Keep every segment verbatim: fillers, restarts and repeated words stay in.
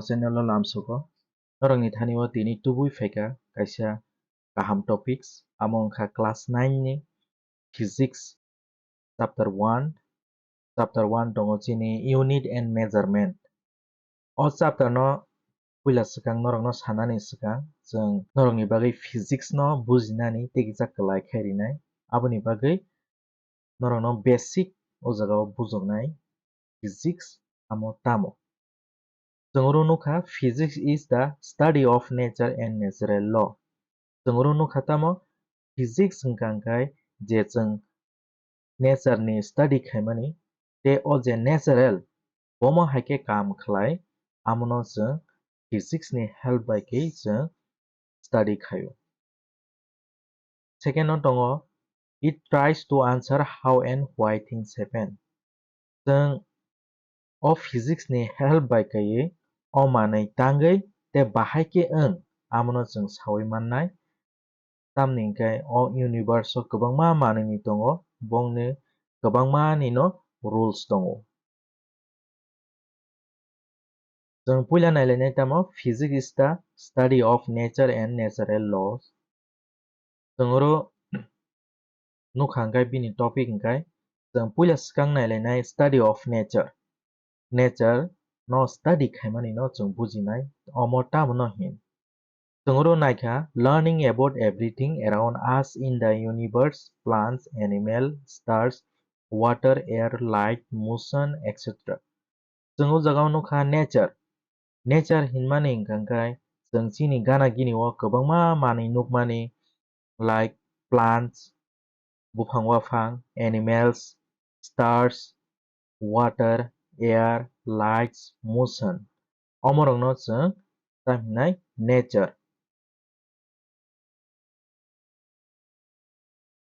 Channel o lamsogo. Norokni thani o tini tubui phaikha kaisa kaham topics, amo wngkha class nine ni physics chapter one. Chapter one tongo chini unit and measurement. O chapter no puila swkang norokno sanani swkang chwng norokni bagwi physics no bujinani tei kisa kwlai khai rinai. Aboni bagwi norokno basic o jaga o bujoknai physics amo tamo. Chwng oro nukha, "Physics is the study of nature and natural law." Chwng oro nukha tamo, physics hwnkha hwnkhe je chwng nature ni study khaimani, tei o je natural, bomo hai khe kam khlai, amono chwng physics ni help bai khe chwng study khaio. Second no tongo, "It tries to answer how and why things happen." Chwng o physics ni help bai kaiwi o manwi tangwi tei bahai khe wng, amono chwng saui mannai. Tamni hwnkhe o universe o kwbangma manwini tongo, bongni kwbangma nino rules tongo. Chwng puila nailainai tamo, "Physics is the study of nature and natural laws." Chwng oro nukha hwnkhe bini topic hwnkhe chwng puila swkang nailainai study of nature. Nature no study khaimani no chwng bujinai, omo tamo no hin. Chwng oro naikha, "Learning about everything around us in the universe, plants, animal, stars, water, air, light, motion, et cetera" Chwng o jaga o nukha nature. Nature hinmani hwnkha hwnkhe chwng chini gana gini o kwbangma manwi nukmani, like plants, buphang waphang, animals, stars, water, air, lights, motion. Omorokno chwng tamo hinai nature.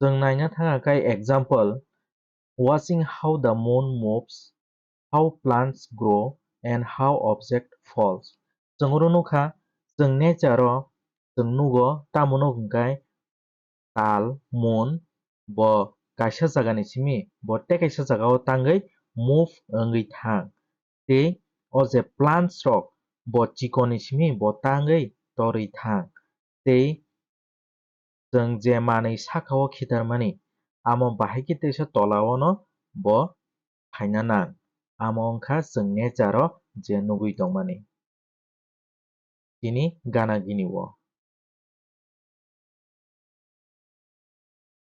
Chwng naina thangkha khe example, watching how the moon moves, how plants grow, and how object falls. Chwng oro nukha, chwng nature o chwng nugo, tamo nuk hwnkhe tal, moon, bo kaisa jagani simi, bo tei kaisa jagao tangwi move wngwi thang. Tei o je plants rok, bo chikoni simi, bo tangwi torwi thang. Tei chwng je manwi sakao khitarmani, amo bahai khe teisa tolao no bo phaina nang. Amo wngkha chwng nature o je nugwi tongmani. Tini gana gini o.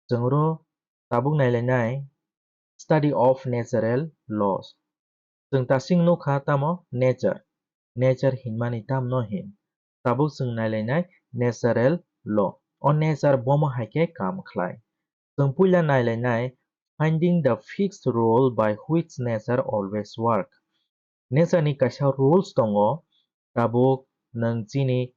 Chwng oro tabuk nailainai study of natural laws. Chwng tasing nukha tamo nature. Nature hinmani tamno hin. Tabuk chwng nailainai natural law. O nature bomo hai khe kam khlai. Chwng puila nailainai finding the fixed rule by which nature always work. Nature ni kaisa rules tongo, tabuk nwng chini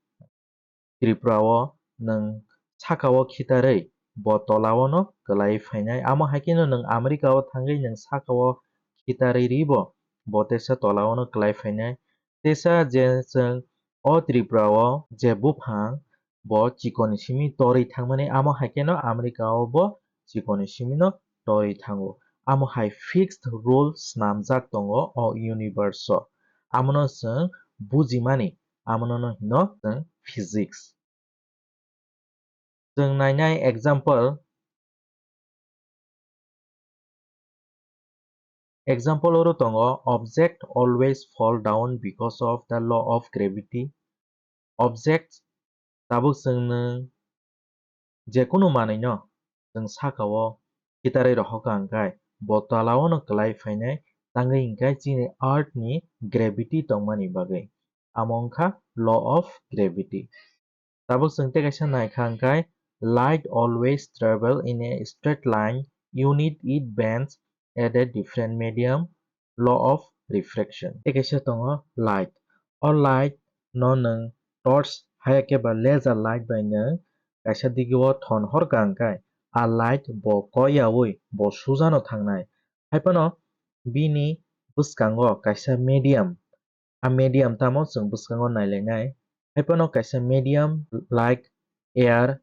Tripura o nwng saka o khitarwi bo tola o no kwlai phainai. Amo hai kheno nwng America o thangwi nwng saka o khitarwi ri bo, bo teisa tola o no kwlai phainai. Teisa je chwng o Tripura o je buphang bo chikoni simi torwi thangmani, amo hai kheno America o bo chikoni simi no torwi thango. Amo hai fixed rule snamjak tongo o universe o. Amono chwng bujimani, amono no hino chwng physics. Chwng nainai example, example oro tongo, "Object always fall down because of the law of gravity." Object, tabuk chwng nwng jekunu manwino chwng sakao khitarwi rohorkha hwnkhe bo tola o no kwlai phainai, tangwi hwnkhe chini earth ni gravity tongmani bagwi. Amo wngkha law of gravity. Tabuk chwng tei kaisa naikha hwnkhe, "Light always travel in a straight line, unit it bends at a different medium, law of refraction." Tei kaisa tongo light. O light no nwng torch haya khe ba laser light bai nwng kaisa digi o thon horkha hwnkhe, a light bo koiyaui bo sujano thangnai. Haiphano bini bwskango kaisa medium, a medium tamo chwng bwskango nailainai. Haiphano kaisa medium like air,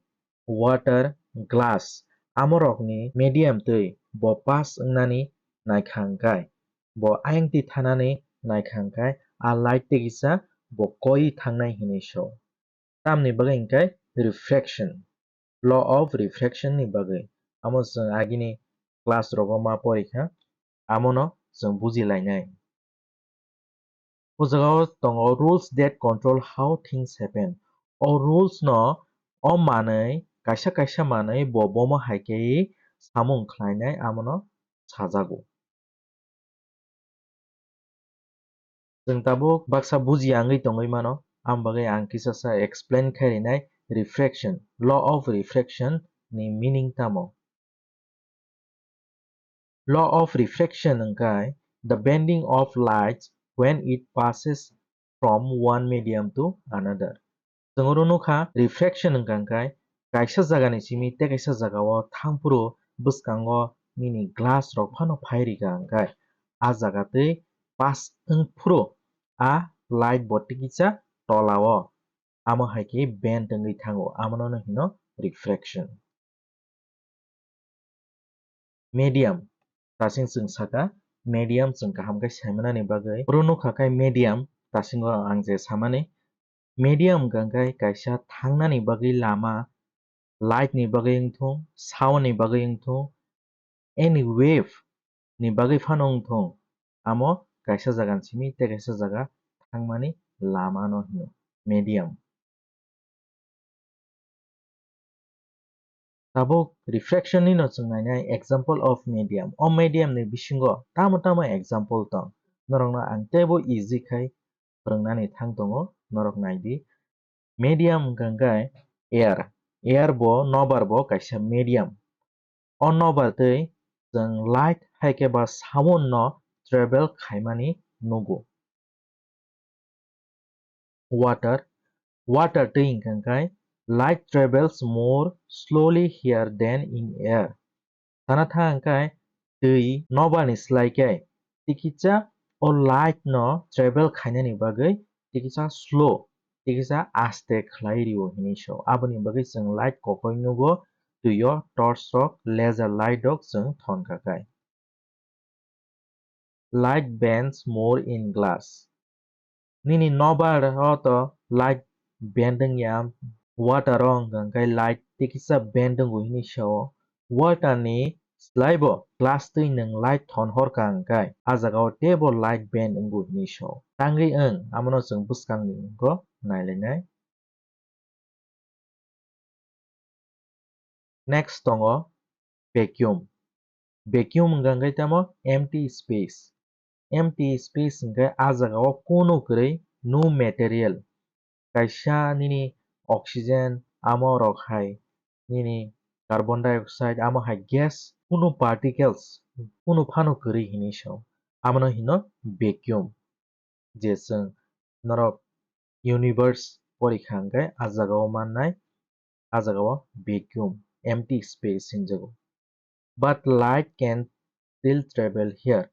water, glass, amorokni medium twi bo pass wngnani naikha hwnkhe, bo ayang twi thanani naikha hwnkhe, a light tei kisa bo koi thangnai hinwi sao. Tamni bagwi hwnkhe refraction, law of refraction ni bagwi. Amo chwng agini class rogo ma porikha, amono chwng bujilainai. O jagao tongo rules that control how things happen. O rules no, o manwi, kaisa kaisa manwi bo bomo hai khe samung khlainai, amono sajago. Chwng tabuk baksa bujiya wngwi tongwi mano, aboni bagwi ang kisa sa explain khai rinai refraction, law of refraction ni meaning tamo. Law of refraction hwnkhe the bending of light when it passes from one medium to another. Chwng oro nukha, refraction hwnkha hwnkhe kaisa jagani simi tei kaisa jagao thangphuru bwskango nini glass rok phano phai rikha hwnkhe, a jaga twi pass wngphuru a light bo tikisa tolao, amo hai khe bend wngwi thango, amono hino refraction. Medium, tasing chwng saka, medium chwng kaham khe saimanani bagwi. Oro nukha khe medium, tasingo ang je samani. Medium hwnkha khe kaisa thangnani bagwi lama, light ni bagwi wngthung, sound ni bagwi wngthung, any wave ni bagwi phano wngthung, amo kaisa jagani simi tei kaisa jaga thangmani lama no hino medium. Tabuk refraction ni no chwng nainai example of medium. O medium ni bisingo tamo tamo example tong. Norokno ang teibo easy khai phwrwngnani thang tongo, norok nai di. Medium hwnkha khe air. Air bo, nobar bo kaisa medium. O nobar twi chwng light hai khe ba sound no travel khaimani nugo. Water, water twi hwnkha khe light travels more slowly here than in air. Sana thang khe twi nobar ni slai khe tikisa o light no travel khainani bagwi tikisa slow, tikisa aste khlai rio hinwi sao. Aboni bagwi chwng light kokoi nugo, twio torch rok, laser light rok chwng thon kha khe. Light bends more in glass. Nini nobar o to light bend wngya, water o hwnkha khe light tikisa bend wngo hinwi sao. Water ni slai bo glass twi nwng light thon hor kha hwnkhe, a jaga o teibo light bend wngo hinwi sao. Tangwi wng, amono chwng bwskang ni wngkho nailainai. Next tongo vacuum. Vacuum hwnkha khe tamo empty space. Empty space hwnkhe a jaga o kunu kwrwi, no material. Kaisa nini oxygen amo rok hai, nini carbon dioxide amo hai gas, kunu particles kunu phano kwrwi hinwi sao. Amono hino vacuum. Je chwng norok universe porikha hwnkhe a jaga o mannai, a jaga o vacuum, empty space hinjago. But light can still travel here.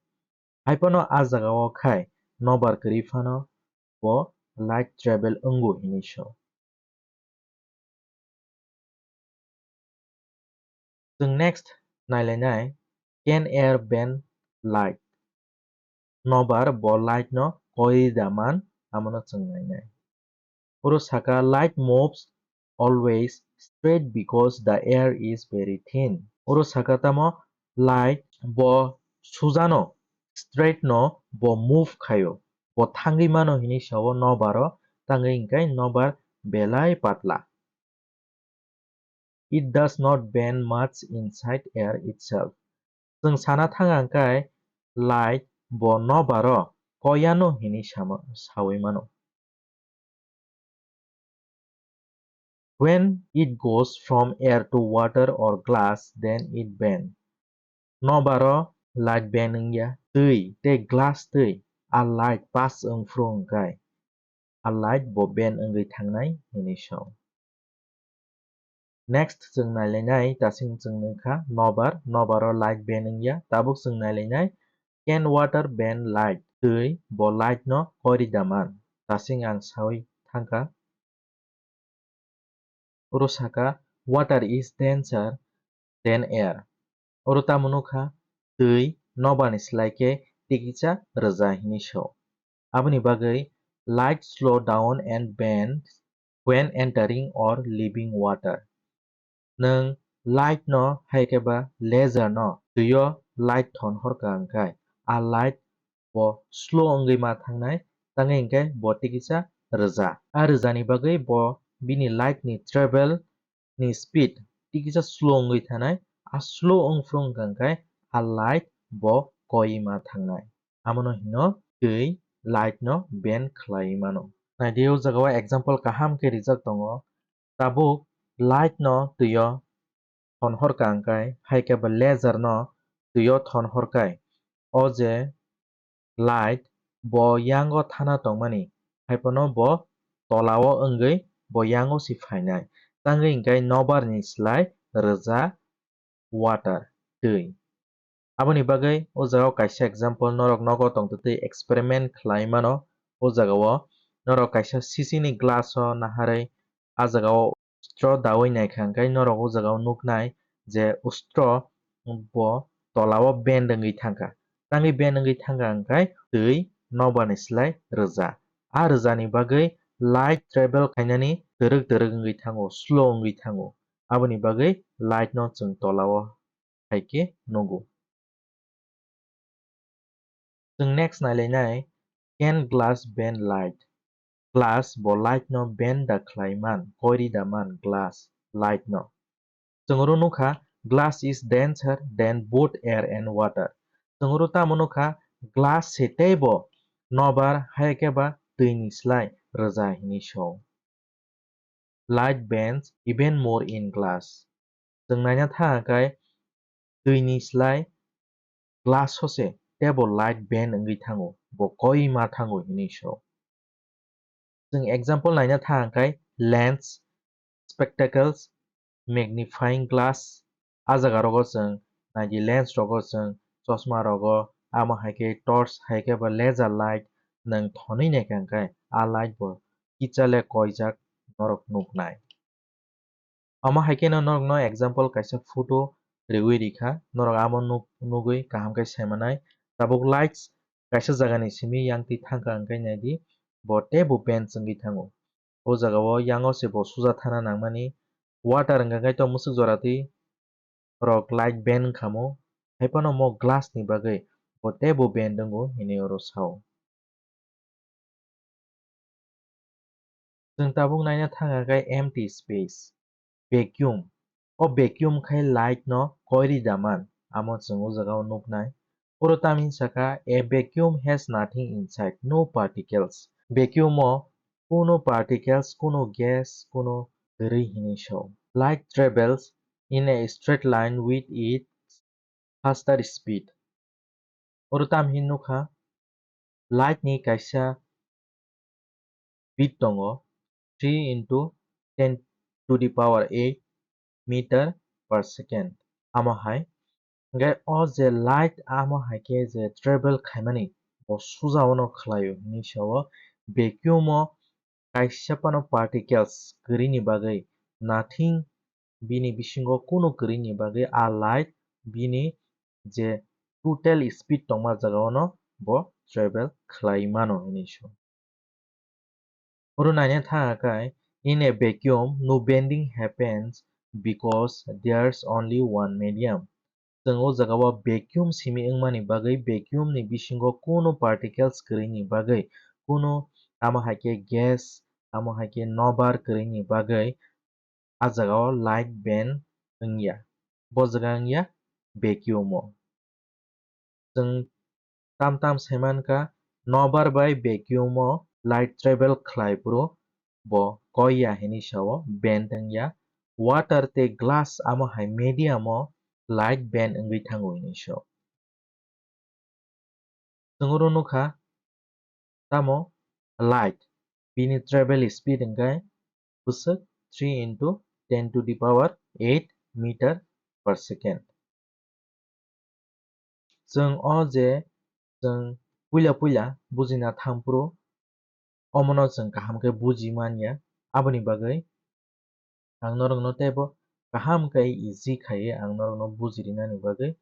Haiphano a jaga o khai nobar kwrwi phano bo light travel wngo hinwi sao. Chwng next nailainai, can air bend light? Nobar bo light no koi da man, amono chwng nainai. Oro saka, light moves always straight because the air is very thin. Oro saka tamo, light bo sujano, straight no bo move khaio, bo thangwi mano hinwi sao nobaro, tangwi hwnkhe nobar belai patla. It does not bend much inside air itself. Chwng sana thang hwnkhe light bo nobaro koyano hinwi sama-, sawi mano. When it goes from air to water or glass, then it bend. Nobaro light bend wngya, twi tei glass twi a light pass wngphuru hwnkhe a light bo bend wngwi thangnai hinwi sao. Next chwng nailainai, tasing chwng nukha nobar, nobaro light bend wngya, tabuk chwng nailainai, can water bend light? Twi bo light no kori da man? Tasing ang sawi thangkha. Oro saka, water is denser than air. Oro tamo nukha, twi nobarni slai khe tikisa rwja hinwi sao. Aboni bagwi light slow down and bends when entering or leaving water. Nwng light no hai khe ba laser no twi o light thon hor ka hwnkhe a light bo slow wngwi ma thangnai, tangwi hwnkhe bo tikisa rwja. A rwjani bagwi bo bini light ni travel ni speed tikisa slow wngwi thanai, a slow wngphru wngkha hwnkhe a light bo koi ma thangnai. Amono hino twi light no bend khlai mano. Naidi o jaga o example kaham khe rijak tongo. Tabuk light no twi o thon hor ka hwnkhe, hai khe ba laser no twi o thon hor khe, o je light bo yango thana tongmani, hai phano bo tola o wngwi bo yango se phainai. Tangwi hwnkhe nobar ni slai rwja water, twi. Aboni bagwi o jaga o kaisa example norok nogo tongtwtwi experiment khlai mano. O jaga o norok kaisa sisini glass o naharwi a jaga o straw dawi naikha hwnkhe norok o jaga o nuknai je straw bo tola o bend wngwi thangkha. Tangwi bend wngwi thangkha hwnkhe twi nobar ni slai rwja. A rwjani bagwi light travel khainani twrwk twrwk wngwi thango, slow wngwi thango. Aboni bagwi light no chwng tola o hai khe nugo. Chwng next nailainai, can glass bend light? Glass bo light no bend da khlai man, koiri da man glass light no? Chwng oro nukha, glass is denser than both air and water. Chwng oro tamo nukha, glass se teibo nobar hai khe ba twi ni slai rwja hinwi sao. Light bends even more in glass. Chwng naina thang khe twi ni slai glass o se teibo light bend wngwi thango, bo koi ma thango hinwi sao. Chwng example naina thang khe lens, spectacles, magnifying glass, a jaga rogo chwng naidi lens rogo chwng chosma rogo, amo hai khe torch hai khe ba laser light nwng thonwi naikha hwnkhe a light bo kichale koijak norok nuknai. Omo hai kheno norokno example kaisa photo riwi rikha, norok amo nuk-, nugwi kaham khe saimanai. Tabuk lights kaisa jagani simi yang twi thangkha hwnkhe naidi bo teibo bend wngwi thango. O jagao yango se bo suja thana nangmani. Water hwnkha khe to mwswk jora twi rok light bend wngkha mo, hai phano mo glass ni bagwi bo teibo bend wngo hinwi oro sao. Chwng tabuk naina thangkha khe empty space, vacuum. O vacuum khai light no koiri da man, amo chwng o jaga o nuknai. Oro tamni sakha, a vacuum has nothing inside, no particles. Vacuum o kuno particles, kuno gas, kuno kwrwi hinwi sao. Light travels in a straight line with its faster speed. Oro tam hin nukha, light ni kaisa speed tongo, three into ten to the power eight meter per second. Amo hai, hwnkhe o je light amo hai khe je travel khaimani, bo suja ono khlaio hinwi sao. Vacuum o kaisa phano particles kwrwini bagwi, nothing, bini bisingo kunu kwrwini bagwi a light bini je total speed tongma jaga ono bo travel khlai mano hinwi sao. Oro naina thangkha khe, in a vacuum, no bending happens because there's only one medium. Chwng o jaga o vacuum simi wngmani bagwi, vacuum ni bisingo kunu particles kwrwini bagwi, kunu tamo hai khe gas, tamo hai khe nobar kwrwini bagwi a jaga o light bend wngya. Bo jaga wngya vacuum o. Chwng tam tam saimankha, nobar bai vacuum o light travel khlai phuru bo koi ya hinwi sao, bend wngya. Water tei glass amo hai medium o light bend wngwi thango hinwi sao. Chwng oro nukha, tamo light bini travel speed hwnkhe bwswk three into ten to the power eight meter per second. Chwng o je chwng puila puila bujina thangphuru omono chwng kaham khe buji manya, aboni bagwi ang norokno teibo kaham khe easy khaiwi ang norokno bujirinani bagwi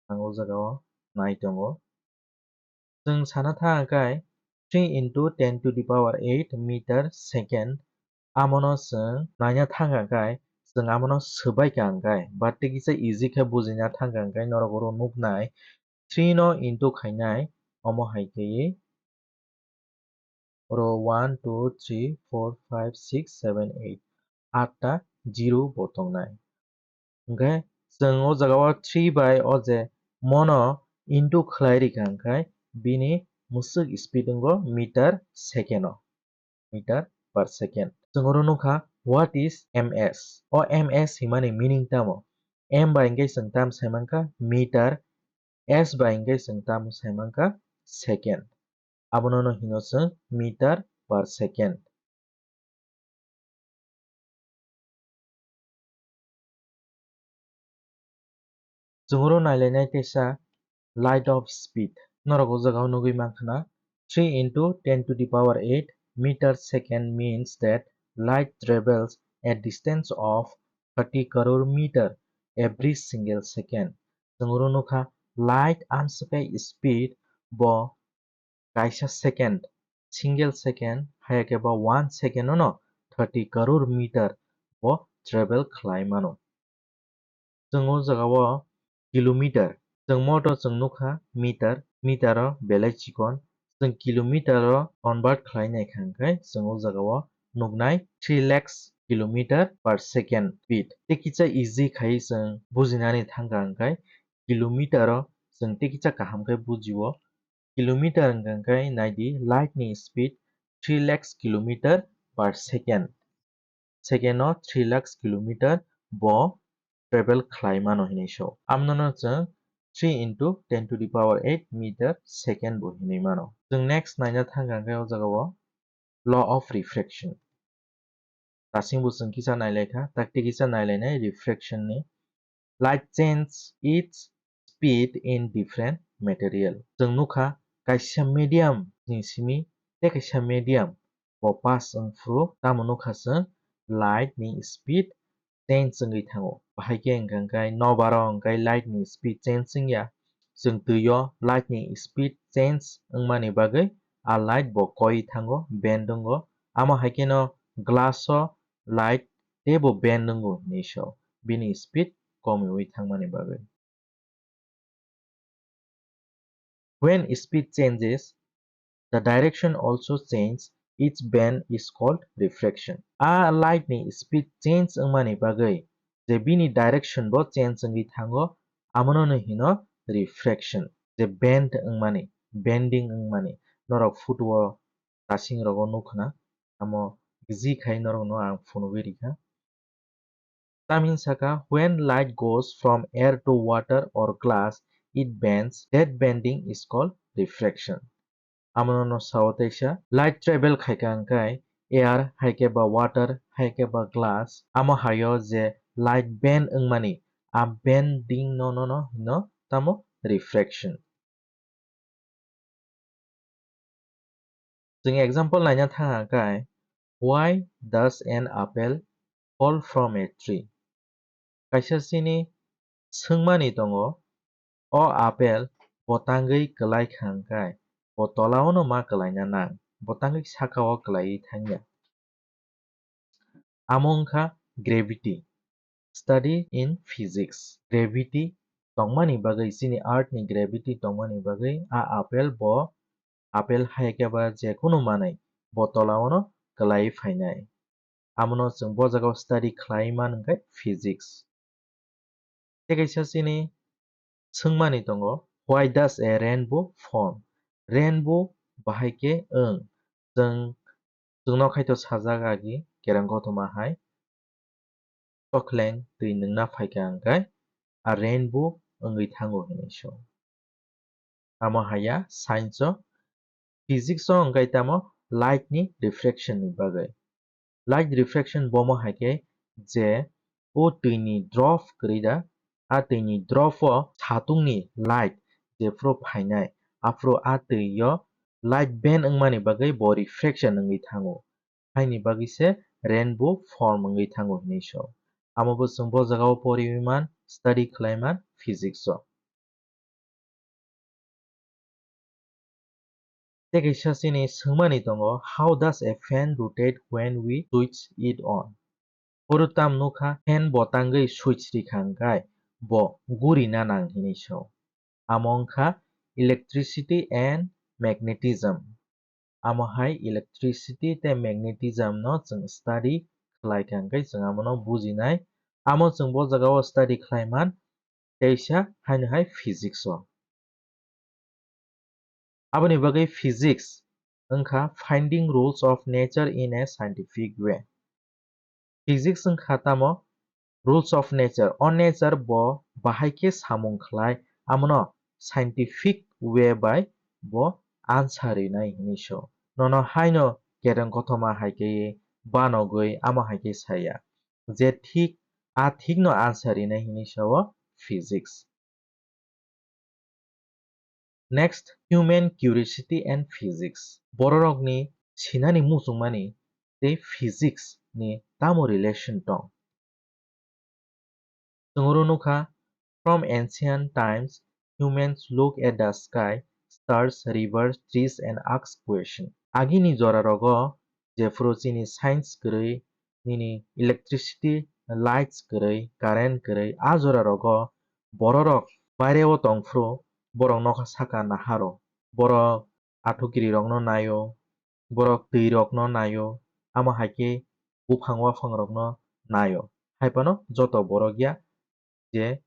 ang o jaga o nai tongo. Chwng sana thang khe three into ten to the power eight meter second. Amono chwng naina thangkha hwnkhe, chwng amono swbai kha hwnkhe, ba tei kisa easy khe bujina thangkha hwnkhe norok oro nuknai, three no into khainai, omo hai khe oro one, two, three, four, five, six, seven, eight, atta zero bo tongnai. Hwnkhe chwng o jaga o three bai o je mono into khlai rikha hwnkhe bini mwswk speed wngo meter second o, meter per second. Chwng oro nukha, what is M S? O M S himani meaning tamo? M bai hwnkhe chwng tam sai mankha meter, S bai hwnkhe chwng tam sai mankha second. Abono no hino chwng meter per second. Chwng oro nailainai teisa light of speed. Norok o jaga o nugwi mankha na, three into ten to the power eight meter second means that light travels a distance of thirty crore meter every single second. Chwng oro nukha, light amswk khe speed bo kaisa second, single second, haya khe ba one second no thirty crore meter bo travel khlai mano. Chwng o jaga o kilometer, chwng moto chwng nukha meter, meter o belai chikon, chwng kilometer o convert khlai nai kha hwnkhe chwng o jaga o nuknai three lakhs kilometer per second speed. Tei kisa easy khai chwng bujinani thangkha hwnkhe kilometer o chwng tei kisa kaham khe bujio. Kilometer hwnkha hwnkhe nai di, light ni speed three lakhs kilometer per second. Second o three lakhs kilometer bo travel khlai mano hinwi so. Amno no chwng three into ten to the power eight meter second bo hinwi mano. Chwng next naina thangkha hwnkhe o jaga o law of refraction. Tasing bo chwng kisa nailaikha, tak tei kisa nailainai refraction ni. Light change its speed in different material. Chwng nukha kaisa medium ni simi tei kaisa medium bo pass wng phuru tamo nukha chwng light ni speed change wngwi thango. Bahai khe hwnkha hwnkhe nokbar o hwnkhe light ni speed change wngya. Chwng twi o light ni speed change wngmani bagwi a light bo koi thango, bend wngo. Amo hai kheno glass o light teibo bend wngo hinwi so, bini speed komiwi thangmani bagwi. When speed changes, the direction also change, its bend is called refraction. A light ni speed change wngmani bagwi je bini direction bo change wngwi thango, amono no hino refraction. Je bend wngmani, bending wngmani, norok photo o tasing rogo nukha na, amo easy khai norokno ang phunugwi rikha. Tamni saka, when light goes from air to water or glass, it bends. That bending is called refraction. Amono no sao teisa, light travel khaika hwnkhe air hai khe ba water hai khe ba glass, amo haio je light bend wngmani, a bending no no no hino tamo refraction. Chwng example naina thang hwnkhe, why does an apple fall from a tree? Kaisa chini swngmani tongo, o apple bo tangwi kwlai kha hwnkhe bo tola o no ma kwlaina nang, bo tangwi saka o kwlaiwi thangya. Amo wngkha gravity. Study in physics. Gravity tongmani bagwi, chini earth ni gravity tongmani bagwi a apple bo, apple hai khe ba je kunu manwi bo tola o no kwlaiwi phainai. Amono chwng bo jaga o study khlai man hwnkhe physics. Tei kaisa chini swngmani tongo, why does a rainbow form? Rainbow bahai khe wng? Chwng, chwngno khaito sajak agi kereng kothoma hai, chokleng twi nwngna phaikha hwnkhe a rainbow wngwi thango hinwi so. Amo haya science o, physics o hwnkhe tamo light ni refraction ni bagwi. Light refraction bomo hai khe je o twi ni drop kwrwi da, a twi ni drop o satung ni light jephuru phainai, aphuru a twi o light bend wngmani bagwi bo refraction wngwi thango. Haini bagwi se rainbow form wngwi thango hinwi so. Amo bo chwng bo jaga o poriwi man, study khlai man physics o. Tei kaisa chini swngmani tongo, "How does a fan rotate when we switch it on?" Oro tam nukha, fan bo tangwi switch rikha hwnkhe bo gurina nang hinwi sao. Amo wngkha electricity and magnetism. Amo hai electricity tei magnetism no chwng study khlai kha hwnkhe chwng amo no bujinai. Amo chwng bo jaga o study khlai man, teisa haino hai physics o. Aboni bagwi physics wngkha finding rules of nature in a scientific way. Physics wngkha tamo rules of nature. O nature bo bahai khe samung khlai, amono scientific way bai bo answer rinai hinwi so. Nono haino kereng kothoma hai khe banogwi amo hai khe saya. Je thik, a thik no answer rinai hinwi sao physics. Next, human curiosity and physics. Bororokni sinani muchungmani tei physics ni tamo relation tong? Chwng oro nukha, from ancient times, humans look at the sky, stars, rivers, trees and ask question. Agini jorarogo jephru chini science kwrwi, nini electricity, lights kwrwi, current kwrwi, a jorarogo bororok baireo tongphru borok nokha saka naharo. Borok athukirirokno naio, borok twirokno naio, amo hai khe buphang waphangrokno naio. Hai phano joto borok ya je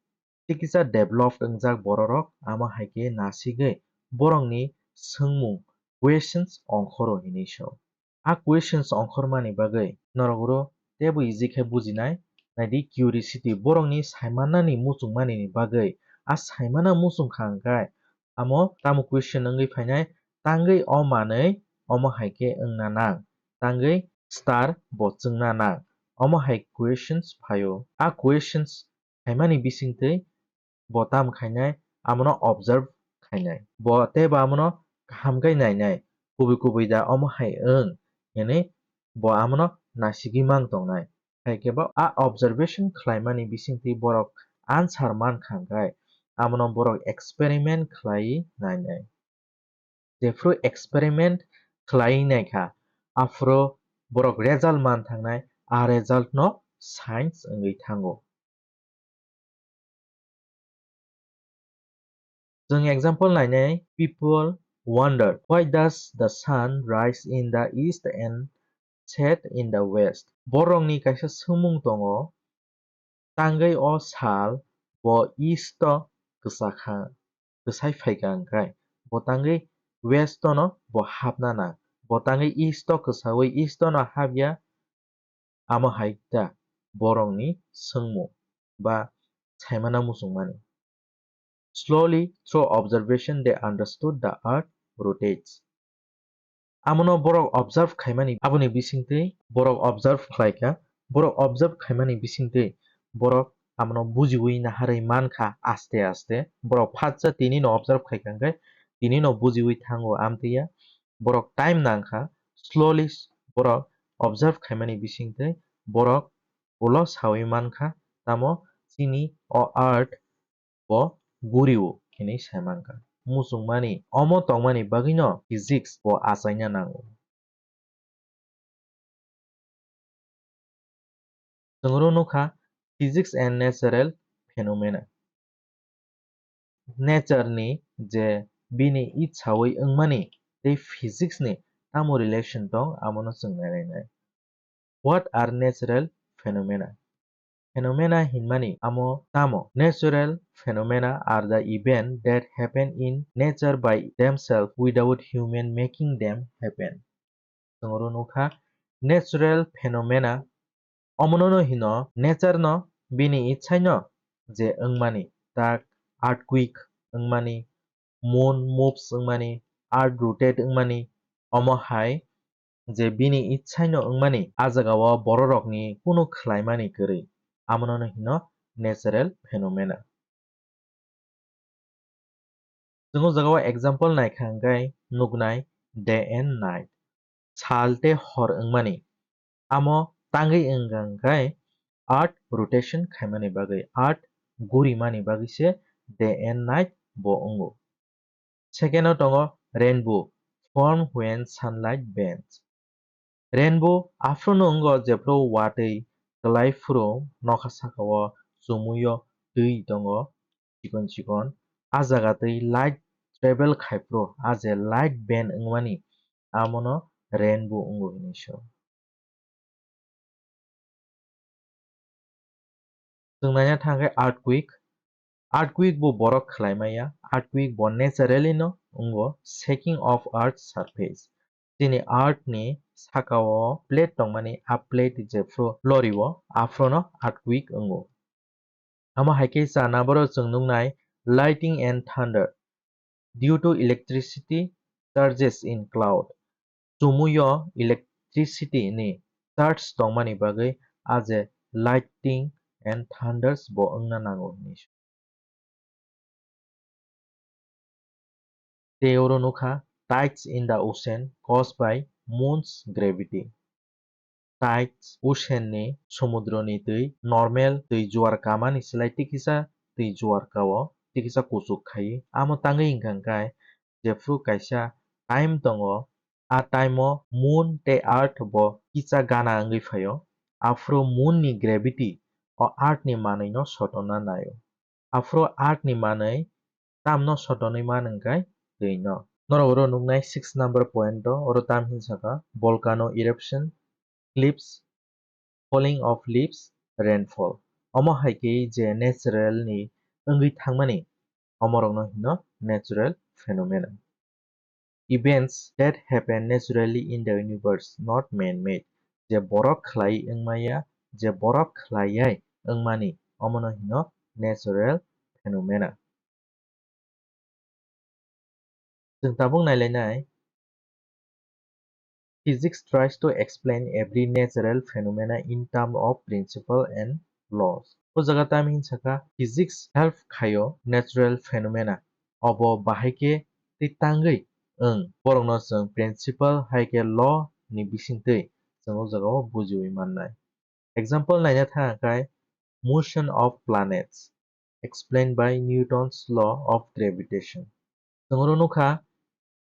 tikisa developed wngjak bororok amo hai khe nasigwi borokni swngmung, questions, ongkhoro hinwi sao. A questions ongkhormani bagwi norok oro teibo easy khe bujinai. Naidi curiosity, borokni saimannani muchungmanini bagwi. A saimana muchungkha hwnkhe amo tamo question wngwi phainai, tangwi o manwi omo hai khe wngna nang, tangwi star bo chwngna nang, omo hai questions phaio. A questions khaimani bisingtwi bo tam khainai, amono observe khainai. Bo teibo amono kaham khe nainai, kubui kubui da omo hai wng hinwi bo amono naisigwi mang tongnai. Hai khe bo a observation khlaimani bisingtwi borok answer man kha hwnkhe amono borok experiment khlaiwi nainai. Jephru experiment khlaiwi naikha, aphuru borok result man thangnai, a result no science wngwi thango. Chwng example nainai, people wonder, "Why does the sun rise in the east and set in the west?" Borokni kaisa swngmung tongo, tangwi o sal bo east o kwchakha, kwchai phaikha hwnkhe, bo tangwi west o no bo hapna nang, bo tangwi east o kwchaui east o no hapya, amo hai ta borokni swngmung ba saimana muchungmani. Slowly, through observation, they understood the earth rotates. Amono borok observe khaimani, aboni bisingtwi borok observe khlaikha, borok observe khaimani bisingtwi borok amono bujiwi naharwi mankha aste aste. Borok phatsa tini no observe khaikha hwnkhe tini no bujiwi thango amtwiya. Borok time nangkha, slowly borok observe khaimani bisingtwi borok ulo sawi mankha, tamo chini o earth bo gurio hinwi sai mankha. Muchungmani omo tongmani bagwino physics bo achaina nango. Chwng oro nukha physics and natural phenomena. Nature ni je bini itsawi wngmani tei physics ni tamo relation tong, amono chwng nainai. What are natural phenomena? Phenomena hinmani amo tamo? Natural phenomena are the event that happen in nature by themselves without human making them happen. Chwng oro nukha natural phenomena, omono no hino nature no bini itsaino je wngmani, tak earthquake wngmani, moon moves wngmani, earth rotate wngmani, omo hai je bini itsaino wngmani, a jagao bororokni kunu khlaimani kwrwi, amono no hino natural phenomena. Chwng o jagao example naikha hwnkhe nuknai day and night, sal tei hor wngmani. Amo tangwi wngkha hwnkhe earth rotation khaimani bagwi, earth gurimani bagwi se day and night bo wngo. Second o tongo rainbow, form when sunlight bends. Rainbow aphuru no wngo jephuru watwi kwlai phuru nokha saka o chumui o twi tongo chikon chikon. A jaga twi light travel khai phuru a je light bend wngmani amono rainbow wngo hinwi sa o. Chwng naina thang khe earthquake. Earthquake bo borok khlai maya. Earthquake bo naturally no wngo, shaking of earth surface. Chini earth ni saka o plate tongmani, a plate jephru lori o, aphuru no earthquake wngo. Amo hai khe cha number o chwng nuknai lightning and thunder. Due to electricity charges in cloud. Chumui o electricity ni charge tongmani bagwi a je lightning and thunders bo wngna nango hinwi. Tei oro nukha tides in the ocean caused by moon's gravity. Tides, ocean ni, somudro ni twi, normal twi juar kamani slai tikisa twi juar kao, tikisa kuchuk khai. Amo tangwi hwnkha hwnkhe jephru kaisa time tongo, a time o moon tei earth bo kisa gana wngwi phaio. Aphuru moon ni gravity o earth ni manwi no sotonna naio. Aphuru earth ni manwi tamno sotonwi man hwnkhe twi no. Norok oro nuknai six number point o, oro tam hinwi sakha volcano eruption, cliffs, falling of leaves, rainfall. Omo hai khe je natural ni wngwi thangmani, omorokno hino natural phenomena. Events that happen naturally in the universe, not man-made. Je borok khlai wngmaya, je borok khlaiwi wngmani, omono hino natural phenomena. Chwng tabuk nailainai, physics tries to explain every natural phenomena in terms of principle and laws. O jaga tamo hinwi sakha, physics help khaio natural phenomena. Obo bahai khe tei tangwi wng, borokno chwng principle hai khe law ni bisingtwi chwng o jaga o bujiwi mannai. Example naina thang khe motion of planets explained by Newton's law of gravitation. Chwng oro nukha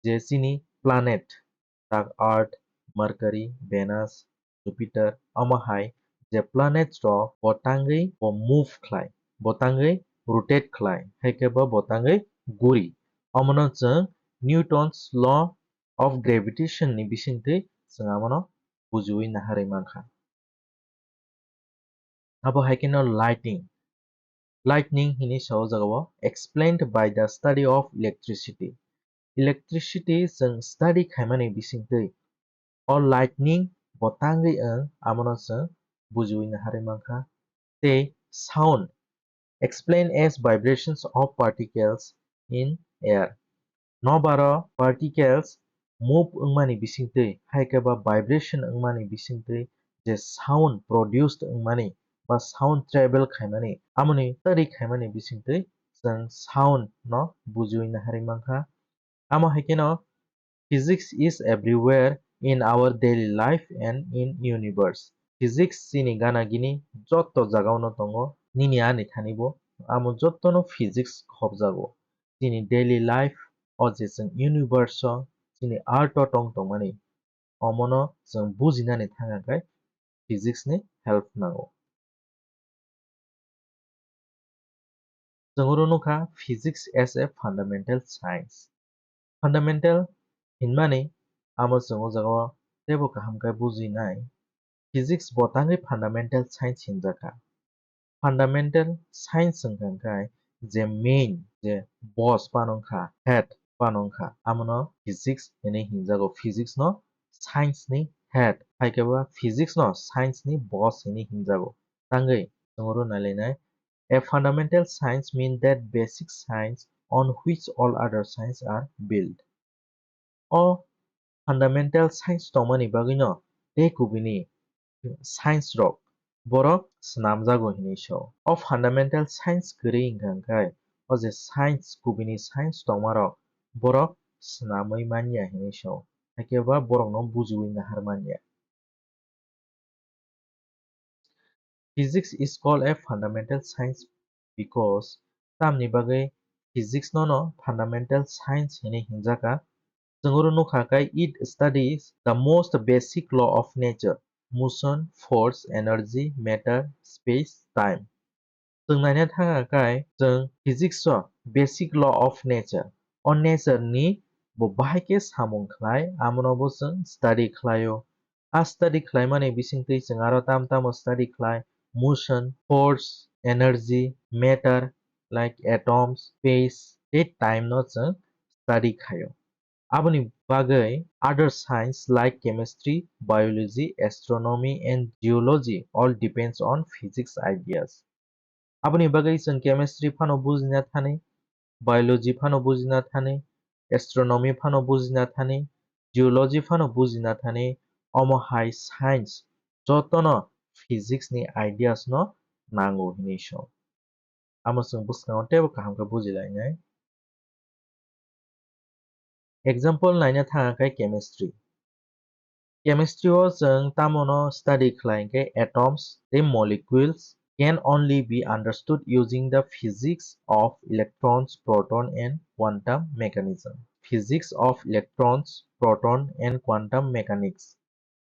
je chini planet tak Earth, Mercury, Venus, Jupiter, omo hai je planet rok bo tangwi bo move khlai, bo tangwi rotate khlai, hai khe bo bo tangwi guri. Omono chwng Newton's law of gravitation ni bisingtwi chwng amono bujiwi naharwi mankha. Abo hai kheno lightning. Lightning hini sa o jaga o explained by the study of electricity. Electricity chwng study khaimani bisingtwi o lightning bo tangwi wng, amono chwng bujiwi naharwi mankha. Tei sound explained as vibrations of particles in air. Nokbar o particles move wngmani bisingtwi, hai khe ba vibration wngmani bisingtwi je sound produced wngmani ba sound travel khaimani, amoni tari khaimani bisingtwi chwng sound no bujiwi naharwi mankha. Amo hai kheno physics is everywhere in our daily life and in universe. Physics chini gana gini jotto jagao no tongo, nini ani thani bo. Amo jotto no physics khobjago. Chini daily life o je chwng universe o chini earth o tong tongmani, omono chwng bujinani thang khe physics ni help nango. Chwng oro nukha physics as a fundamental science. Fundamental hinmani amo chwng o jaga o teibo kaham khe bujinai. Physics bo tangwi fundamental science hinjakha. Fundamental science wngkha khe je main, je boss phano wngkha, head phano wngkha, amono physics hinwi hinjago. Physics no science ni head, hai khe ba physics no science ni boss hinwi hinjago. Tangwi chwng oro nailainai. A fundamental science mean that basic science on which all other science are built. O fundamental science tongmani bagwino tei kubini science rok borok swnamjago hinwi sa o. O fundamental science kwrwi wngkha khe o je science, kubini science tongmarok borok swnamwi manya hinwi sa o. Hakhe ba borokno bujiwi nahar manya. Physics is called a fundamental science because tamni bagwi physics no no fundamental science hinwi hinjakha. Chwng oro nukha khe it studies the most basic law of nature, motion, force, energy, matter, space, time. Chwng naina thangkha khe chwng physics o basic law of nature, o nature ni bo bahai khe samung khlai, amono bo chwng study khlaio. A study khlaimani bisingtwi chwng aro tam tamo study khlai, motion, force, energy, matter, like atoms, space, tei time no chwng study khaio. Aboni bagwi other science like chemistry, biology, astronomy and geology all depends on physics ideas. Aboni bagwi chwng chemistry phano bujina thani, biology phano bujina thani, astronomy phano bujina thani, geology phano bujina thani, omo hai science jotono physics ni ideas no nango hinwi song. Amo chwng bwskango teibo kaham khe bujilainai. Example naina thangkha khe chemistry. Chemistry o chwng tamono study khlai khe atoms tei molecules can only be understood using the physics of electrons, proton and quantum mechanism. Physics of electrons, proton and quantum mechanics.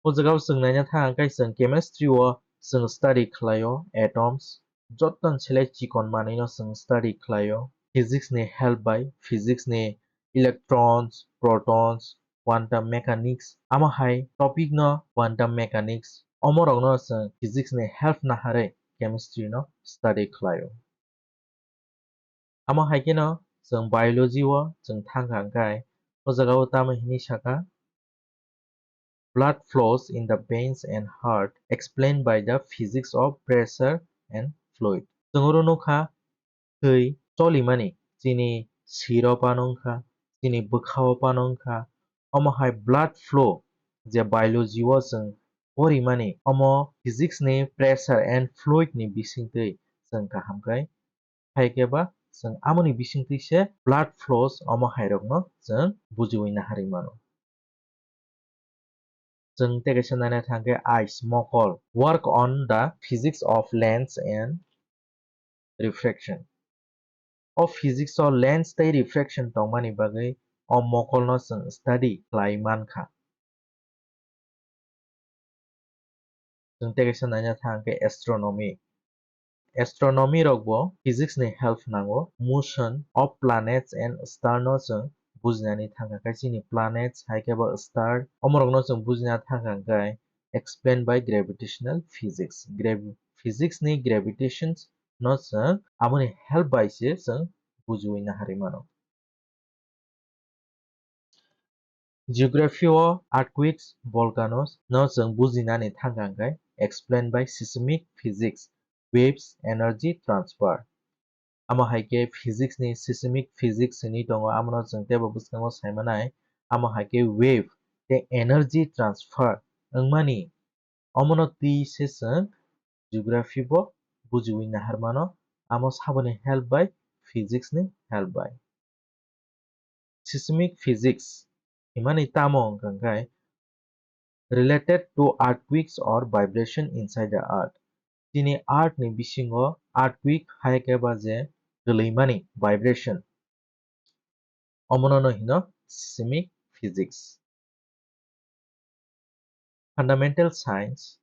O jaga o chwng naina thang khe chwng chemistry o chwng study khlaio atoms, joto ni selai chikon manwi no chwng study khlaio. Physics ni help bai, physics ni electrons, protons, quantum mechanics, amo hai topic no quantum mechanics, omo rok no chwng physics ni help naharwi chemistry no study khlaio. Amo hai kheno chwng biology o chwng thangkha hwnkhe o jaga o tamo hinwi sakha, blood flows in the veins and heart explained by the physics of pressure and fluid. Chwng oro nukha twi cholimani chini siro phano wngkha, chini bwkhao phano wngkha. Omo hai blood flow je biology o chwng porimani, omo physics ni pressure and fluid ni bisingtwi chwng kaham khe hai khe ba chwng amoni bisingtwi se blood flows omo hai rokno chwng bujiwi naharwi mano. Chwng tei kaisa naina thang khe eyes, mokol, work on the physics of lens and refraction. O physics o lens tei refraction tongmani bagwi o mokol no chwng study khlai mankha. Chwng tei kaisa naina thang khe astronomy. Astronomy rok bo physics ni help nango. Motion of planets and star no chwng bujinani thangkha khe chini planets hai khe bo star, omo rok no chwng bujina thangkha khe explained by gravitational physics. Gravi-, physics ni gravitations no chwng amoni help bai se chwng bujiwi naharwi mano. Geography o earthquakes, volcanoes no chwng bujinani thangkha hwnkhe explained by seismic physics, waves, energy transfer. Amo hai khe physics ni seismic physics hinwi tongo, amono chwng teibo bwskango sai manai. Amo hai khe wave tei energy transfer wngmani, omono twi se chwng geography bo bujiwi nahar mano, amo saboni help bai, physics ni help bai. Seismic physics himani tamo wngkha hwnkhe related to earthquakes or vibration inside the earth. Chini earth ni bisingo earthquake hai khe ba je kwlwimani vibration, omono no hino seismic physics. Fundamental science.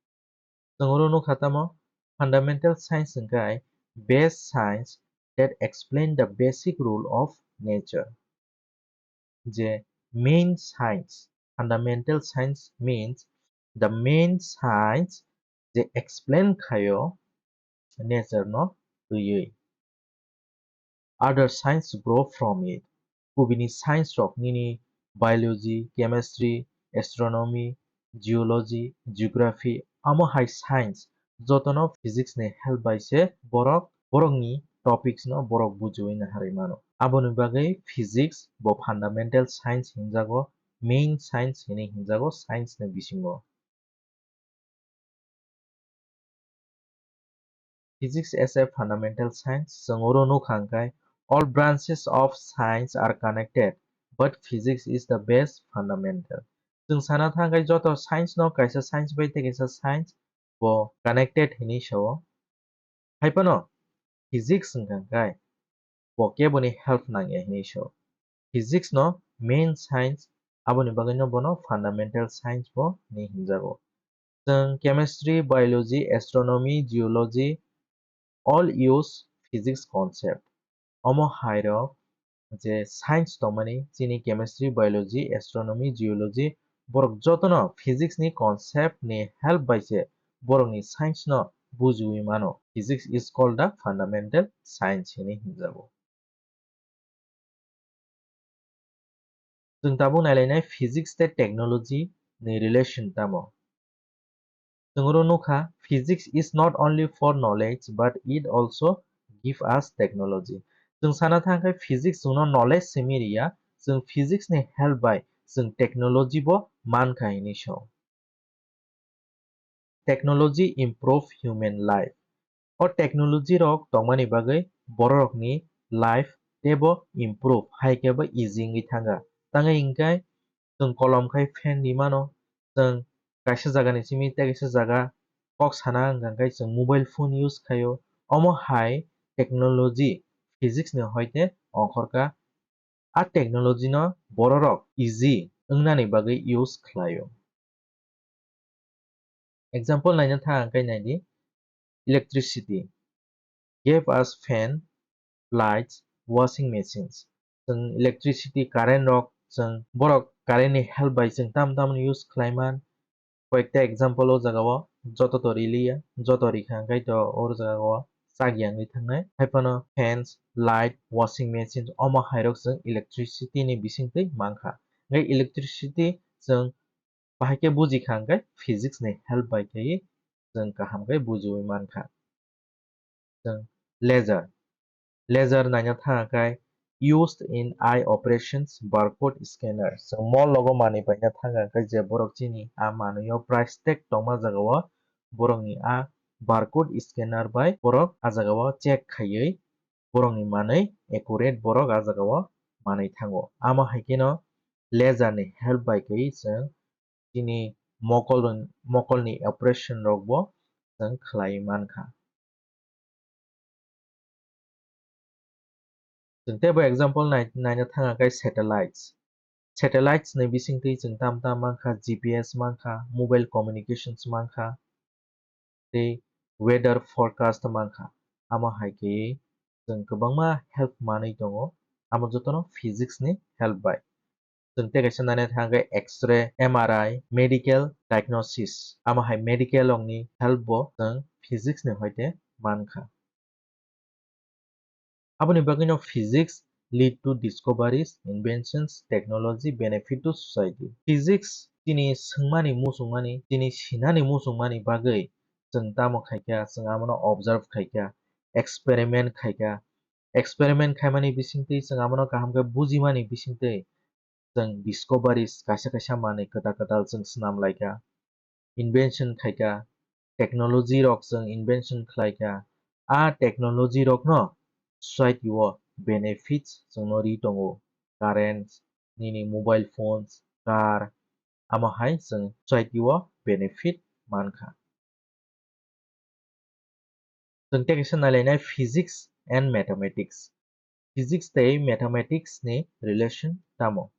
Chwng oro nukha tamo, fundamental science hwnkhe base science that explain the basic rule of nature. Je main science, fundamental science means the main science je explain khaio nature no twiwi. Other science grow from it. Kubini science rok nini biology, chemistry, astronomy, geology, geography, amo hai science jotono physics ni help bai se borok, borokni topics no borok bujiwi naharwi mano. Aboni bagwi physics bo fundamental science hinjago, main science hinwi hinjago science ni bisingo. Physics as a fundamental science, chwng oro nukha hwnkhe, all branches of science are connected, but physics is the best fundamental. Chwng sana thangkhe joto science no kaisa science bai tei kaisa science bo connected hinwi sao. Hai phano physics wngkha hwnkhe bo keboni help nangya hinwi sao. Physics no main science Aboni bagwino bono fundamental science bo hinwi hinjago. Chwng chemistry, biology, astronomy, geology, all use physics concept. Omo hai rok je science tongmani, chini chemistry, biology, astronomy, geology, borok jotono physics ni concept ni help bai se borok ni science no bujiwi mano. Physics is called the fundamental science hinwi hinjago. Chwng tabuk nailainai physics tei technology ni relation tamo. Chwng oro nukha, physics is not only for knowledge, but it also give us technology. Chwng sana thangkhe physics chwngno knowledge simi riya, chwng physics ni help bai chwng technology bo mankha hinwi sao. Technology improve human life. O technology rok tongmani bagwi bororokni life teibo improve, hai khe bo easy wngwi thangkha. Tangwi hwnkhe chwng kolom khai fan ri mano, chwng kaisa jagani simi tei kaisa jaga kok sana hwnkha khe chwng mobile phone use khaio. Omo hai technology physics ni hoite ongkhorkha. A technology no bororok easy wngnani bagwi use khlaio. Example naina thang ang khe naidi, electricity gave us fan, lights, washing machines. Chwng electricity, current rok, chwng borok current ni help bai chwng tam tam use khlaiman. Koyekta example o jaga o joto to riliya, joto rikha hwnkhe to o jaga o chak yangwi thangnai. Haiphano fans, light, washing machine omo hai rok chwng electricity ni bisingtwi mankha. Hwnkhe electricity chwng bahai khe bujikha hwnkhe physics ni help bai khe chwng kaham khe bujiwi mankha. Chwng laser. Laser naina thang khe used in eye operations, barcode scanner. Chwng mall logo manwi paina thang khe je borok chini a manwi o price tag tongma jaga o borokni a barcode scanner bai borok a jaga o check khaiwi borokni manwi accurate borok a jaga o manwi thango. Amo hai kheno laser ni help bai khe chwng chini mokol, mokolni operation rok bo chwng khlai mankha. Chwng teibo example nai-, naina thang khe satellites. Satellites ni bisingtwi chwng tam tam mankha, G P S mankha, mobile communications mankha, tei weather forecast mankha. Amo hai khe chwng kwbangma help manwi tongo, amo jotono physics ni help bai. Chwng tei kaisa naina thang khe X-ray, M R I, medical diagnosis. Amo hai medical rokni help bo chwng physics ni hoite mankha. Aboni bagwino physics lead to discoveries, inventions, technology, benefit to society. Physics chini swngmani muchungmani, chini sinani muchungmani bagwi chwng tamo khaikha, chwng amono observe khaikha, experiment khaikha. Experiment khaimani bisingtwi chwng amono kaham khe bujimani bisingtwi chwng discoveries kaisa kaisa manwi kwtal kwtal chwng swnam laikha, invention khaikha, technology rok chwng invention khlaikha. A technology rokno society o benefits chwngno ri tongo, current, nini mobile phones, car, amo hai chwng society o benefit mankha. Chwng tei kaisa nailainai physics and mathematics. Physics tei mathematics ni relation tamo?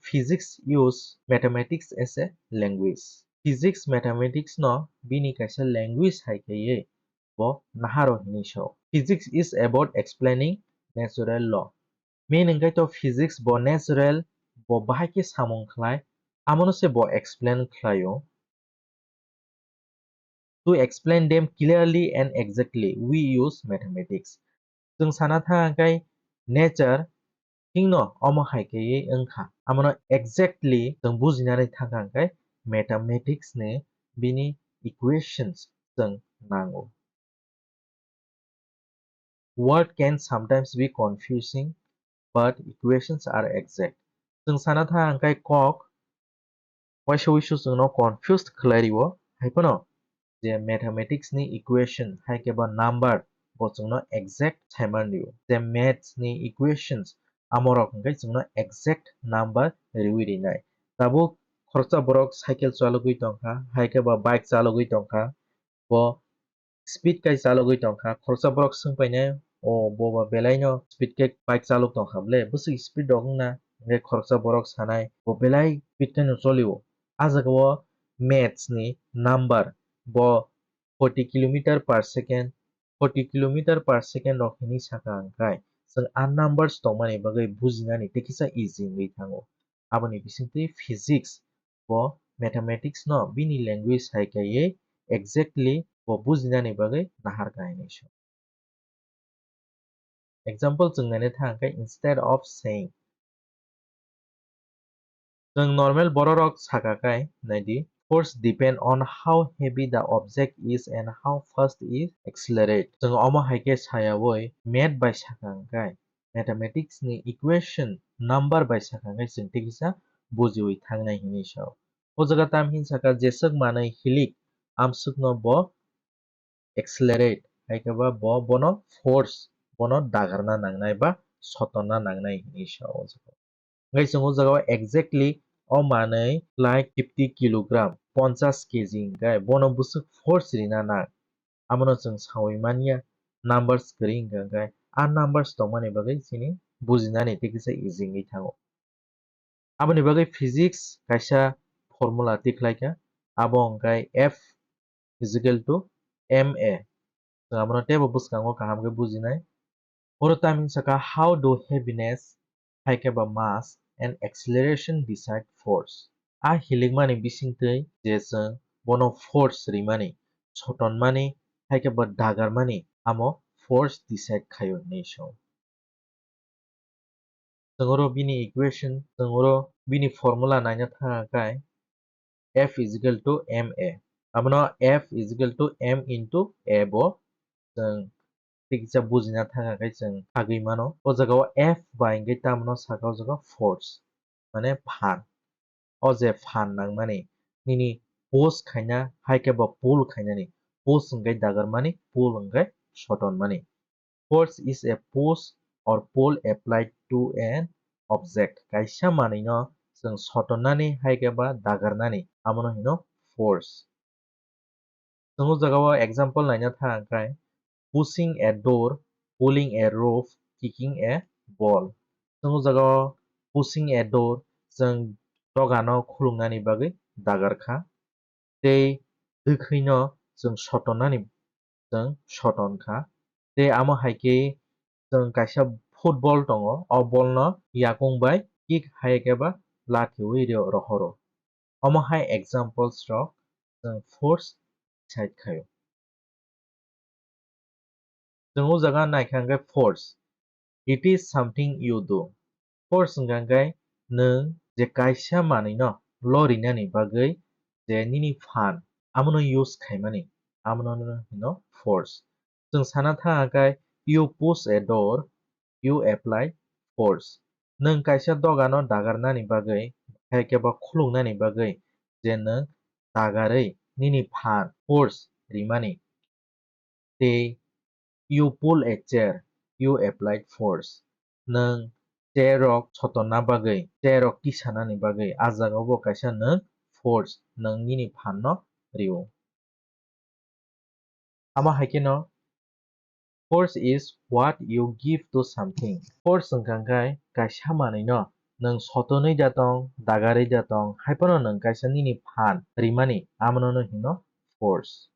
Physics use mathematics as a language. Physics mathematics no bini kaisa language hai khe bo naharo hinwi sao. Physics is about explaining natural law. Meaning khe to physics bo natural, bo bahai khe samung khlai, amono se bo explain khlaio. To explain them clearly and exactly, we use mathematics. Chwng sana thang khe nature hingno omo hai khe wngkha. Amono exactly chwng bujinani thang khe mathematics ni bini equations chwng nango. Word can sometimes be confusing, but equations are exact. Chwng sana thang khe kok waisa wisu chwngno confused khlai rio, hai phano je mathematics ni equation hai khe ba number bo chwngno exact saiman rio. Je maths ni equations amorok hwnkhe chwngno exact number riwi rinai. Tabuk khoroksa borok cycle chalogwi tongkha, hai khe ba bike chalogwi tongkha, bo speed kai chalogwi tongkha. Khoroksa borok swng painai, "O, bo ba belaino speed kai bike chalok tongkha ble? Bwswk speed rok wngna?" Hingke khoroksa borok sanai, bo belai speed khe no cholio. A jaga o maths ni number bo forty kilometer per second, forty kilometer per second rok hinwi saka hwnkhe chwng a numbers tongmani bagwi bujinani tei kisa easy wngwi thango. Aboni bisingtwi physics bo mathematics no bini language hai kaiwi exactly bo bujinani bagwi nahar kha hinwi sa. Example chwng naina thang khe, instead of saying, chwng normal bororok saka khe, naidi, force depend on how heavy the object is and how fast it accelerate. Chwng omo hai khe sayawi math bai saka hwnkhe, mathematics ni equation number bai saka hwnkhe chwng tei kisa bujiwi thangnai hinwi sao. O jaga tam hin saka, jeswk manwi hilik amswkno bo accelerate, hai khe ba bo, bono force, bono dagarna nangnai ba sotonna nangnai hinwi sa o jaga. Hingke chwng o jaga o exactly o manwi like fifty kilogram, ponchas K G hingke bono bwswk force rina nang, amono chwng sawi manya, numbers kwrwi hingka hingke a numbers tongmani bagwi chini bujinani tei kisa easy wngwi thango. Aboni bagwi physics kaisa formula tikhlai kha, abo hwnkhe F is equal to M A. Chwng abono teibo bwskango kaham khe bujinai. Oro tamni saka, how do heaviness, hai khe ba mass and acceleration decide force? A hilikmani bisingtwi je chwng bono force rimani, sotonmani, hai khe ba dagarmani, amo force decide khaio hinwi song. Chwng oro bini equation, chwng oro bini formula naina thang khe F is equal to M A. Abono F is equal to M into A bo chwng tiksa bujina thang khe chwng sagwi mano. O jaga o F bai hwnkhe tamo no saka o jaga force, mane phan. O je phan nangmani, nini push khaina hai khe bo pull khainani, push hwnkhe dagarmani, pull hwnkhe sotonmani. Force is a push or pull applied to an object. Kaisa manwino chwng sotonnani hai khe ba dagarnani, amono hino force. Chwng o jaga o example naina thang khe, pushing a door, pulling a rope, kicking a ball. Chwng o jaga o pushing a door, chwng doga no khulungnani bagwi dagar kha. Tei twkhwi no chwng sotonnani, chwng soton kha. Tei amo hai khe chwng kaisa football tongo, o ball no yakung bai kick hai khe ba lathiwi ro-, rohoro. Omo hai examples rok chwng force decide khaio. Chwng o jaga naikha hwnkhe force. It is something you do. Force hwnkha hwnkhe nwng je kaisa manwino lorinani bagwi je nini phan, amono use khaimani, amono hino force. Chwng sana thang khe, you push a door, you apply force. Nwng kaisa dogano dagarnani bagwi, hai khe ba khulungnani bagwi je nwng dagarwi nini phan force rimani. Tei you pull a chair, you applied force. Nwng chair rok sotonna bagwi, chair rok kisanani bagwi, a jaga o bo kaisa nwng force, nwng nini phan no rio. Amo hai kheno, force is what you give to something. Force wngkha khe kaisa manwino nwng sotonwi da tong, dagarwi da tong, hai phano nwng kaisa nini phan rimani, amono no hino force.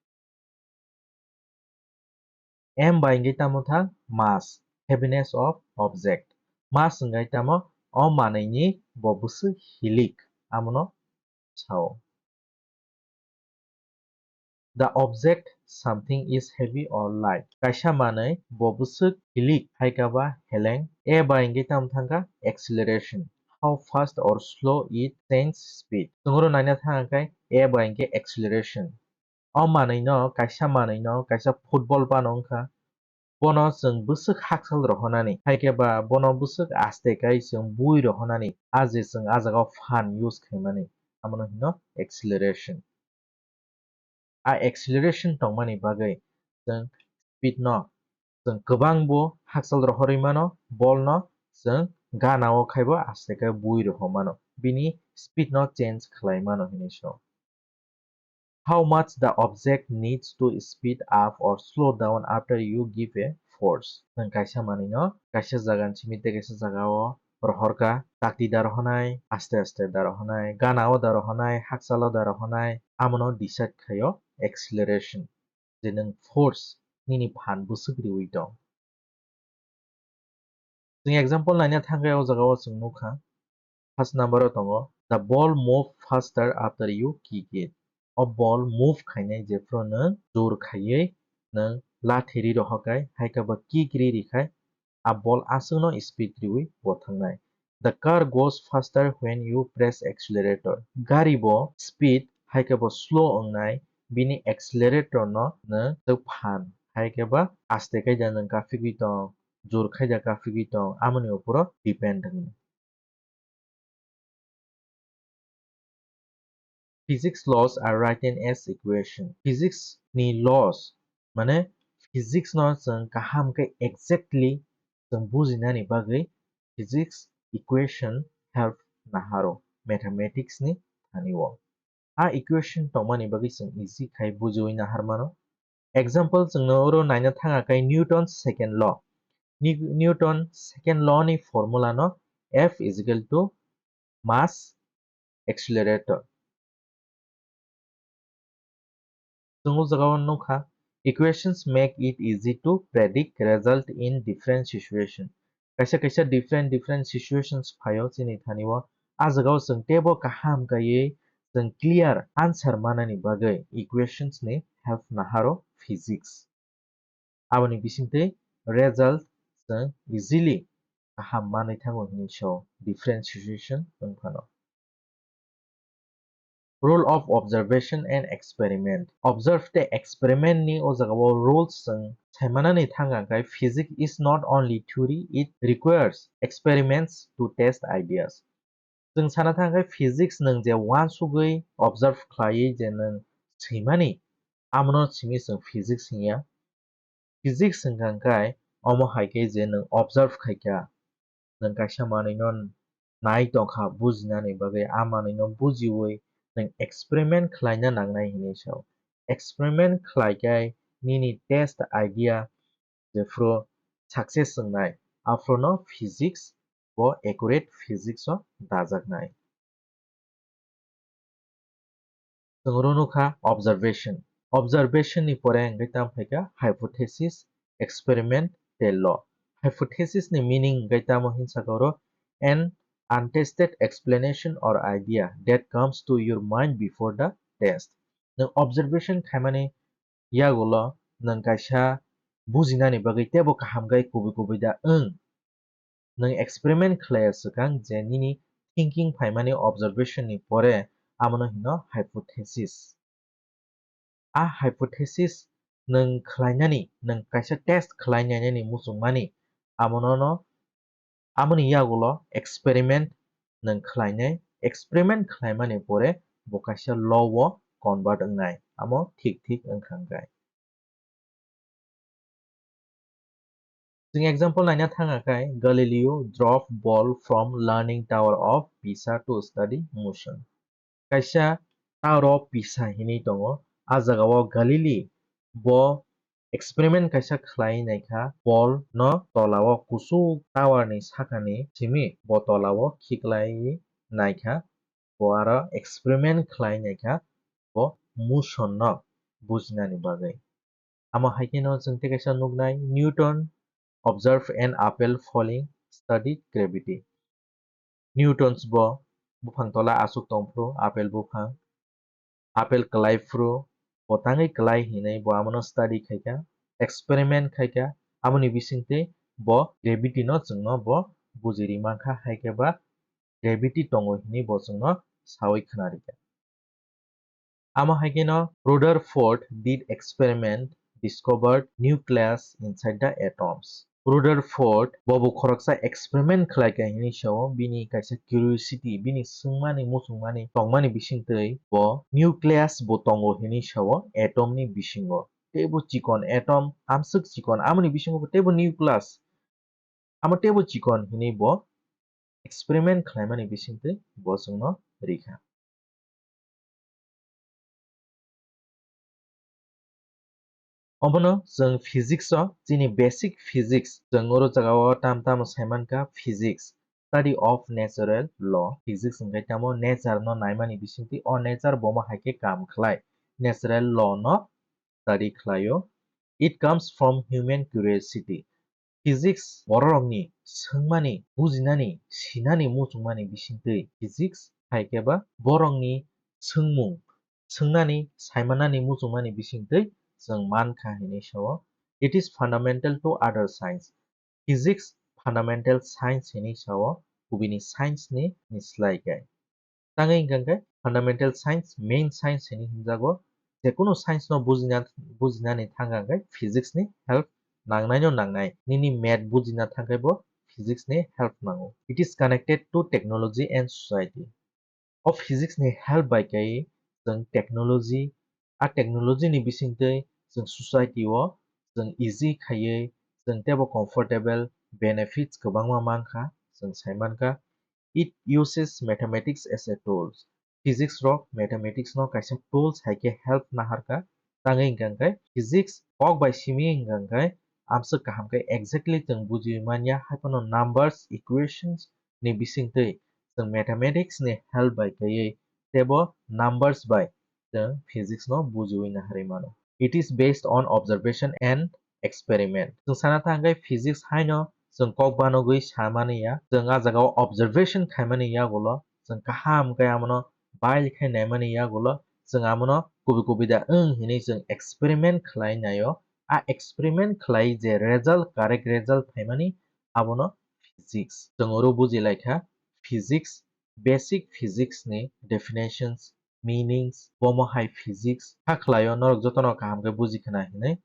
M bai hwnkhe tamo thang mass, heaviness of object. Mass hwnkhe tamo o manwini bo bwswk hilik, amono sao. The object something is heavy or light. Kaisa manwi bo bwswk hilik hai khe ba heleng. A bai hwnkhe tamo thang kha acceleration. How fast or slow it change speed. Chwng oro naina thang khe A bai hwnkhe acceleration. O manwino, kaisa manwino, kaisa football phano wngkha. Bono chwng bwswk hakchal rohornani, hai khe ba bono bwswk aste kai chwng bui rohornani, a je chwng a jaga o phan use khaimani, amono hino acceleration. A acceleration tongmani bagwi chwng speed no chwng kwbang bo hakchal rohorwi mano, ball no chwng gana o khai bo aste kai bui rohor mano, bini speed no change khlai mano hinwi so. How much the object needs to speed up or slow down after you give a force. Nwng kaisa manwino kaisa jaga ni simi tei kaisa jaga o rohorkha, takti da rohonai, aste aste da rohonai, gana o da rohonai, hakchal o da rohonai, amono decide khaio acceleration, je nwng force nini phan bwswk riwi tong. Chwng example naina thangkhe o jaga o chwng nukha, first number o tongo, "The ball move faster after you kick it." O ball move khainai jephru nwng jor khaiwi nwng lathi ri rohor khai, hai khe bo kick ri ri khai, a ball aswkno speed riwi bo thangnai. "The car goes faster when you press accelerator." Gari bo speed hai khe bo slow wngnai, bini accelerator no nwng tei phan hai khe ba aste khe da nwng kaphigwi tong, jor khai da kaphigwi tong, amoni uphuru depend wngnai. Physics laws are written as equation. Physics ni laws, mane physics no chwng kaham khe exactly chwng bujinani bagwi physics equation help naharo mathematics ni thani o. A equation tongmani bagwi chwng easy khai bujiwi nahar mano. Example, chwngno oro naina thang khe Newton's second law. Ni-, Newton second law ni formula no F is equal to mass accelerator. Chwng o jaga o nukha, "Equations make it easy to predict result in different situation." Kaisa kaisa different different situations phaio chini thani o. A jaga o chwng teibo kaham kaiwi chwng clear answer manani bagwi equations ni help naharo physics. Aboni bisingtwi result chwng easily kaham manwi thango hinwi sao, different situation wng phano. Rule of observation and experiment. Observe tei experiment ni o jaga o rules chwng saimanani thang khe, physics is not only theory, it requires experiments to test ideas. Chwng sana thang khe physics nwng je uansugwi observe khlaiwi je nwng swimani, amono simi chwng physics hinya. Physics hwnkha khe omo hai khe je nwng observe khaikha, nwng kaisa manwino nai tongkha bujinani bagwi, a manwino bujiwi nwng experiment khlaina nangnai hinwi sao. Experiment khlai khe nini test idea jephru success wngnai, aphruno physics bo accurate physics o dajaknai. Chwng oro nukha observation. Observation ni pore hwnkhe tamo phaikha hypothesis, experiment tei law. Hypothesis ni meaning hwnkhe tamo hinsa khe oro an untested explanation or idea that comes to your mind before the test. Nwng observation khaimani yagulo nwng kaisa bujinani bagwi teibo kaham khe kubui kubui da wng. Nwng experiment khlaiya swkang je nini thinking phaimani observation ni pore, amono hino hypothesis. A hypothesis nwng khlainani, nwng kaisa test khlainani muchungmani, amono no, amoni yagulo experiment nwng khlainai, experiment khlaimani pore bo kaisa law o convert wngnai, amo thik thik wngkha hwnkhe. Chwng example naina thang khe Galileo drop ball from leaning tower of Pisa to study motion. Kaisa tower of Pisa hinwi tongo. A jaga o Galileo bo experiment kaisa khlai naikha, ball no tola o kuchuk tower ni saka ni simi bo tola o khiklai naikha, bo aro experiment khlai naikha, bo motion no bujinani bagwi. Amo hai kheno chwng tei kaisa nuknai, Newton observed an apple falling, studied gravity. Newtons bo buphang tola aswk tongphuru, apple buphang, apple kwlai phuru, bo tangwi kwlai hinwi bo amono study khaikha, experiment khaikha, amoni bisingtwi bo gravity no chwngno bo bujiri mankha, hai khe ba gravity tongo hinwi bo chwngno sawi khwnarikha. Amo hai kheno Rutherford did experiment, discovered nucleus inside the atoms. Rutherford bo bo khoroksa experiment khlai kha hinwi sao, bini kaisa curiosity, bini swngmani muchungmani tongmani bisingtwi bo nucleus bo tongo hinwi sao atom ni bisingo. Teibo chikon atom, amswk chikon, amoni bisingo bo teibo nucleus, amo teibo chikon hinwi bo experiment khlaimani bisingtwi bo chwngno rikha. Obono chwng physics o, chini basic physics, chwng oro jaga o tam tamo saimankha physics, Study of natural law. Physics hwnkhe tamo nature no naimani bisingtwi, o nature bomo hai khe kam khlai, natural law no study khlaio. It comes from human curiosity. Physics bororokni swngmani, bujinani, sinani muchungmani bisingtwi physics hai khe ba borokni swngmung, swngnani, saimanani muchungmani bisingtwi chwng mankha hinwi sao. It is fundamental to other science. Physics fundamental science hinwi sao, kubini science ni ni slai khe. Tangwi hwnkha khe fundamental science, main science hinwi hwnjago. Jekunu science no bujina, bujinani thangkha khe physics ni help nangnai no nangnai. Nini math bujina thangkhe bo physics ni help nango. It is connected to technology and society. O physics ni help bai khe chwng technology, a technology ni bisingtwi chwng society o chwng easy khaiwi chwng teibo comfortable benefits kwbangma mankha, chwng saimankha. It uses mathematics as a tools. Physics rok mathematics no kaisa tools hai khe help naharkha. Tangwi hwnkha khe physics kok bai simi hwnkha khe amswk kaham khe exactly chwng bujiwi manya, hai phano numbers, equations ni bisingtwi chwng mathematics ni help bai kaiwi teibo numbers bai chwng physics no bujiwi naharwi mano. It is based on observation and experiment. Chwng sana thangkhe physics haino chwng kok banogwi samani ya. Chwng a jagao observation khaimani yagulo, chwng kaham khe amono bail khai naimani yagulo, chwng amono kubi kubi da wng hinwi chwng experiment khlai naio. A experiment khlai je result, correct result phaimani, abono physics. Chwng oro buji lai kha physics, basic physics ni definitions, meanings, bomo hai physics. Kha khlaio norok jotono kaham khe buji khna hinwi.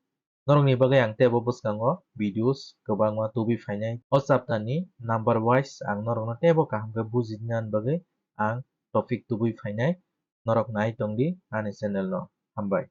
Norokni bagwi ang teibo bwskango videos kwbangma tubui phainai. O chapter ni number wise ang norokno teibo kaham khe bujinani bagwi ang topic tubui phainai. Norok nai tongdi ani channel no. Hambai.